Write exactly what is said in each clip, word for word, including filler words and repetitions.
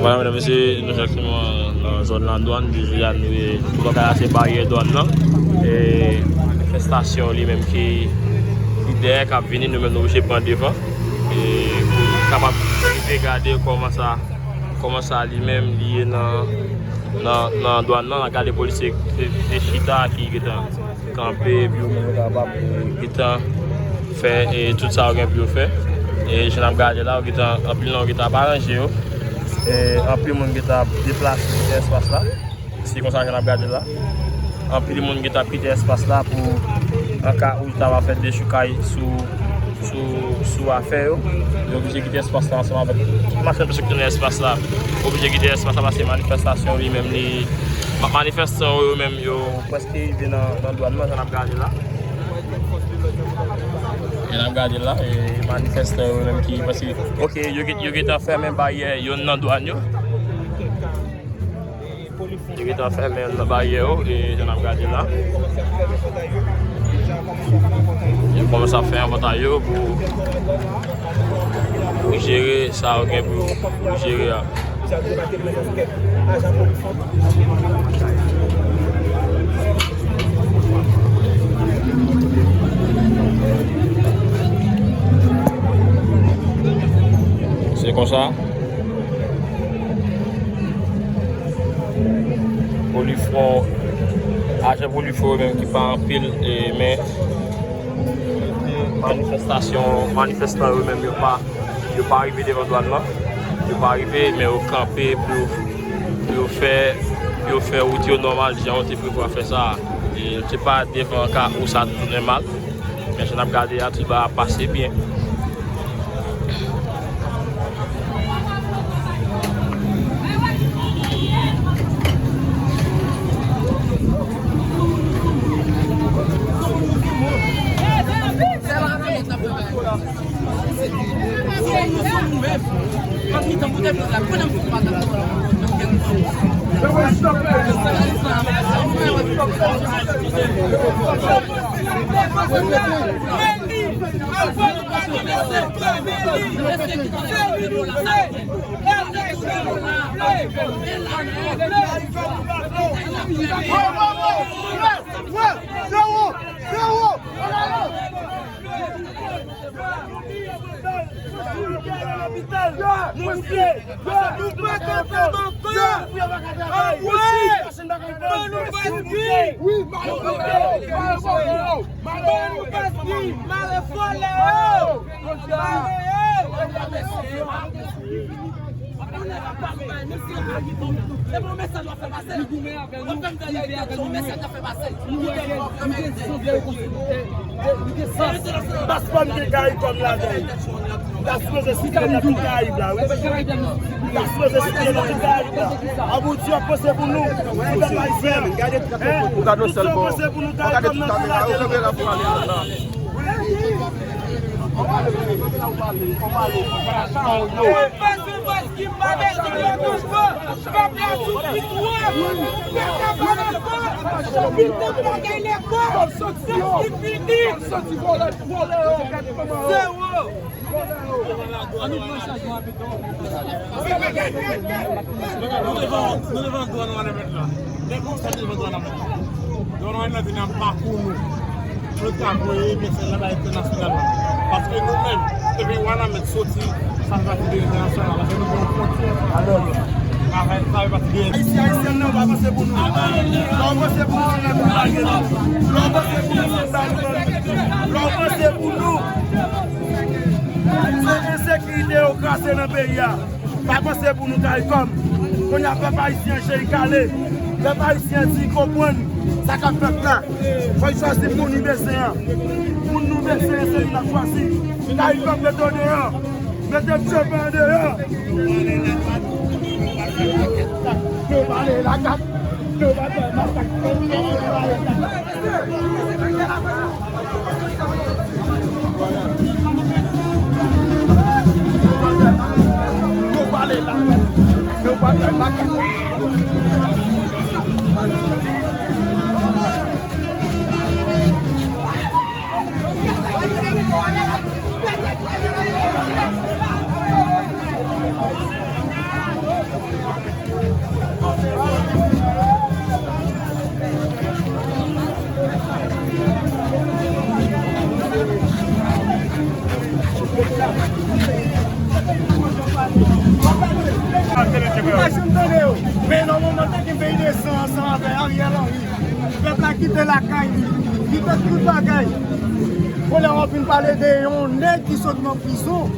Vwala, medam, mesye, nou egzakteman nan zòn ladwàn. Jodi a, nou, nou pral trase baryè dwàn nan. E manifestasyon li menm ki, ki dèyè, k ap vini, nou menm nou oblije pran devan. E pou nou kapab rive gade kòman sa, kòman sa li menm li ye nan, nan, nan dwàn nan, n a gade polisye te, te chita ki gentan kanpe, epi yo menm yo kapab, e, gentan fè, e, tout sa yo gen pou yo fè. E jan n ap gade la, yo gentan, anpil nan yo gentan ap aranje yo. E anpil moun gentan ap deplase kite espas la. Se konsa jan n ap gade la. Anpil moun gentan ap kite espas la pou, an ka ou ta va fè dechoukay sou, sou, sou afè yo. Yo oblije kite espas la ansanm avèk tout machann pèsonn ki nan espas la. Oblije kite espas la paske manifestasyon li menm li, ma-, manifestan yo menm yo prèske rive nan, nan dwàn nan, jan n ap gade la. Jan n ap gade la, e manifestan yo menm ki, paske, oke, yo gen, yo gentan fèmen baryè yonn nan dwàn yo. Yo gentan fèmen yonn nan baryè yo, e jan n ap gade la. Yo kòmanse ap fè envantay yo pou, pou jere sa yo gen pou, pou jere a. Se konsa. Polifwon, ajan polifwon yo menm ki pa anpil, e, men manifestasyon, manifestan yo menm yo pa, yo pa rive devan dwàn nan. Yo pa rive, men yo kanpe pou, pou yo fè, pou yo fè wout yo nòmal jan yo te prevwa fè sa. E se pa devan ka ou sa tounen mal. Men jan n ap gade a, tout bagay ap pase byen. Paske nou gen Karayib kòm ladan l. N ta sipoze site nan tout Karayib la, wi. N ta sipoze site nan tout Karayib la. An Bondye ap panse pou nou. Tout pèp ayisyen. Hein? Tout sa w panse pou nou Karayib kòm nan tout ladan l. Pèp la soufri twòp. Pèp la pa dakò. Chapit twòp la gen lekòl. Sa fini. Zewo. Nou devan, nou devan dwàn nou ann mèt la. Lè konsa nou devan dwàn nou ann mèt la. Dwàn nou ann mèt la te nan pakou nou. Pou nou ta voye mesaj la bay entènasyonal la. Paske nou menm, depi Wanament soti, sa fè pati de entènasyonal la. Paske nou gen yon fwontyè avèk, sa fè pati de. Ayisyen, Ayisyèn nan, pa panse pou nou. Lè w panse pou nou, se nan nou lage nou. Lè w panse pou nou, se nan nou lage nou. Lè w panse pou nou, se ensekirite yo kraze nan peyi a. Pa panse pou nou, Karikòm. Kounye a, pèp ayisyen je l kale. Pèp ayisyen di konprann sa k ap fèt la. Fò l chwazi moun li bezwen an. Moun nou bezwen an, se li l ap chwazi. Karikòm, mete w deyò. Mete Tchèpè an deyò. Yo bale lakay. Yo bale lakay. Imajine tande yo. Men nan moman te gen peyi de san ansanm avè Ariel Henry. Pèp la kite lakay li, li fè tout bagay. Kounye a w ap vin pale de yon nèg ki sot nan prizon.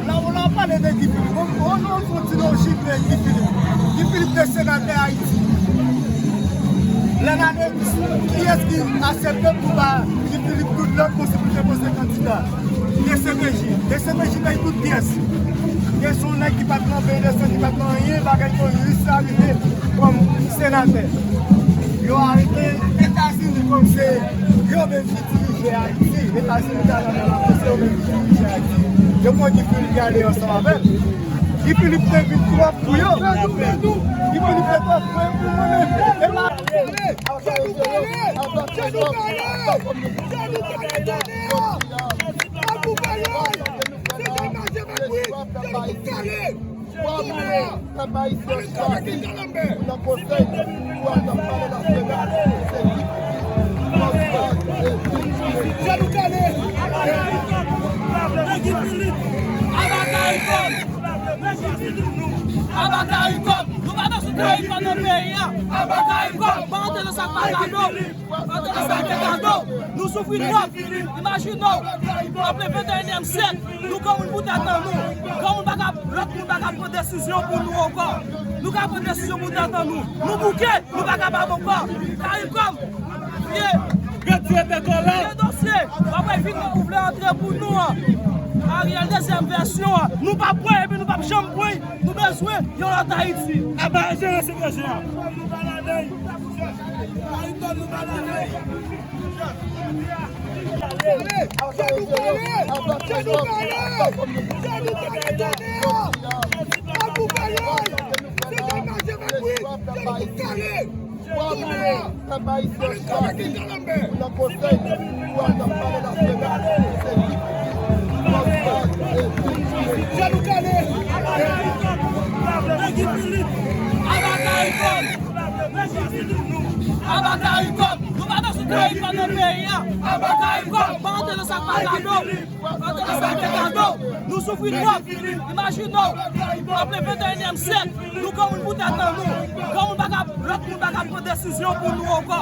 La, w la pale de Guy Philippe. Bon, bon, nou fè yon ti lojik de Guy Philippe. Guy Philippe te senatè Ayiti. Lè n ale, kiyès ki aksepte pou ba Guy Philippe tout lòd posiblite pou se kandida? D C P J. D C P J bay tout pyès. Gen se yon nèg ki pa t nan peyi de san, ki pa t nan anyen, bagay yo jis arive kòm senatè. Yo arete Etazini kòm se yo menm ki dirije Ayiti. Etazini ta nan men la, se yo menm ki dirije Ayiti. Yo pran Guy Philippe ki ale ansanm avè l. Guy Philippe te vin twòp pou yo. Guy Philippe te twòp pou mwen menm. E pa Pèp ayisyen chwazi pou nan konsèy pou al nan Palè Nasyonal, se li ki fòs baz e tout. Aba Caricom! Nou pa bezwen Caricom nan peyi a! Aba Caricom! Pa antre nan sa k pa gade w! Antre nan sa k te gade w! Nou soufri twòp! Imajine w! Anplen venteyinyèm syèk! Nou granmoun pou tèt an nou! Granmoun pa ka, lòt moun pa ka pran desizyon pou nou ankò! Nou ka pran desizyon pou tèt an nou! Nou bouke! Nou pa kapab ankò! Caricom! Ye! Retire tèt an la! Retire dosye! W ap wè vin ou vle antre pou nou an! Ariel dezyèm vèsyon an! Nou p ap pran epi nou p ap janm pran! Nou bezwen yon lòt Ayiti. Aba jeran se manje a. Pèp ayisyen chwazi pou nan konsèy pou al nan Palè Nasyonal, se li ki fòs baz e tout. Aba Caricom! Aba Caricom! Nou pa bezwen Caricom nan peyi a! Aba Caricom! Pa antre nan sa k pa gade w! Antre nan sa k te gade w! Nou soufri twòp! Imajine w! Anplen venteyinyèm syèk! Nou granmoun pou tèt an nou! Granmoun pa ka, lòt moun pa ka pran desizyon pou nou ankò!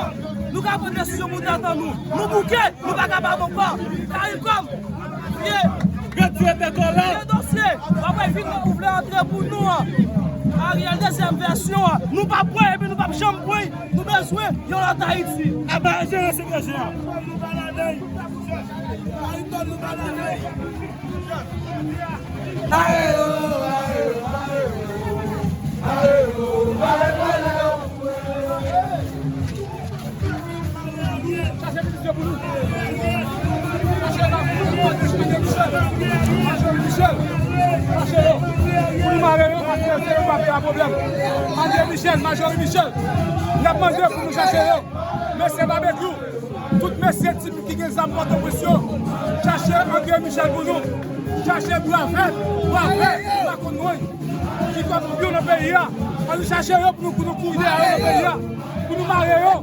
Nou ka pran desizyon pou tèt an nou! Nou bouke! Nou pa kapab ankò! Caricom! Ye! Retire tèt an la! Retire dosye! W ap wè vin ou vle antre pou nou an! Ariel dezyèm vèsyon an! Nou p ap pran epi nou p ap janm pran! Nou bezwen yon lòt Ayiti! Aba jeran se manje a! Chache minisyon pou nou. Chache la pou nou, André Michel. André Michel. Chache yo. Pou nou mare yo, paske se yo k ap fè pwoblèm. André Michel, Majorie Michel. N ap mande pou nou chache yo. Mesye Babekyou, tout mesye tip ki gen zam Pòtoprens yo, chache André Michel pou nou. Chache Bravè, Bravè, Makonn Mwen. Ki kòm yo nan peyi a. Ann chache yo pou nou, pou nou kouri dèyè yo nan peyi a. Pou nou mare yo.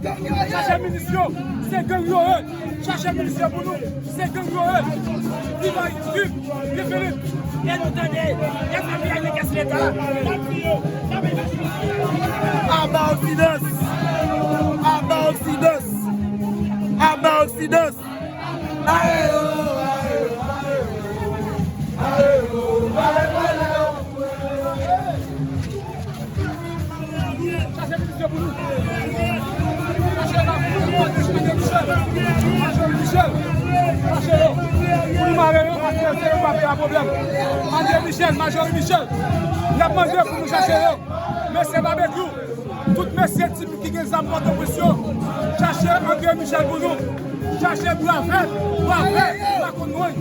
Chache minis yo. Se gang yo ye. Chache minis yo pou nou. Se gang yo ye. Viv Ayiti, viv Guy Philippe. E nou tande, e fè piyay nan kès Leta. Aba Oksidans! Aba Oksidans! Aba Oksidans! Pou nou mare yo, paske se yo k ap fè pwoblèm. André Michel, Majorie Michel, n ap mande pou nou chache yo. Mesye Babekyou, tout mesye tip ki gen zam Pòtoprens yo, chache André Michel pou nou. Chache Bravè, Bravè, Makonn Mwen.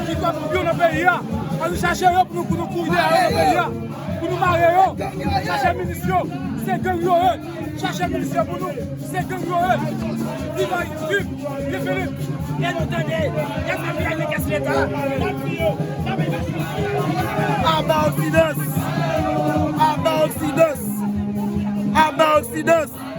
Ki kòm yo nan peyi a. Ann chache yo pou nou, pou nou kouri dèyè yo nan peyi a. Pou nou mare yo. Chache minis yo. Se gang yo ye. Chache minis yo pou nou. Se gang yo ye. Viv Ayiti, viv Guy Philippe. E nou tande, e fè piyay nan kès Leta. Aba Oksidans! Aba Sidans.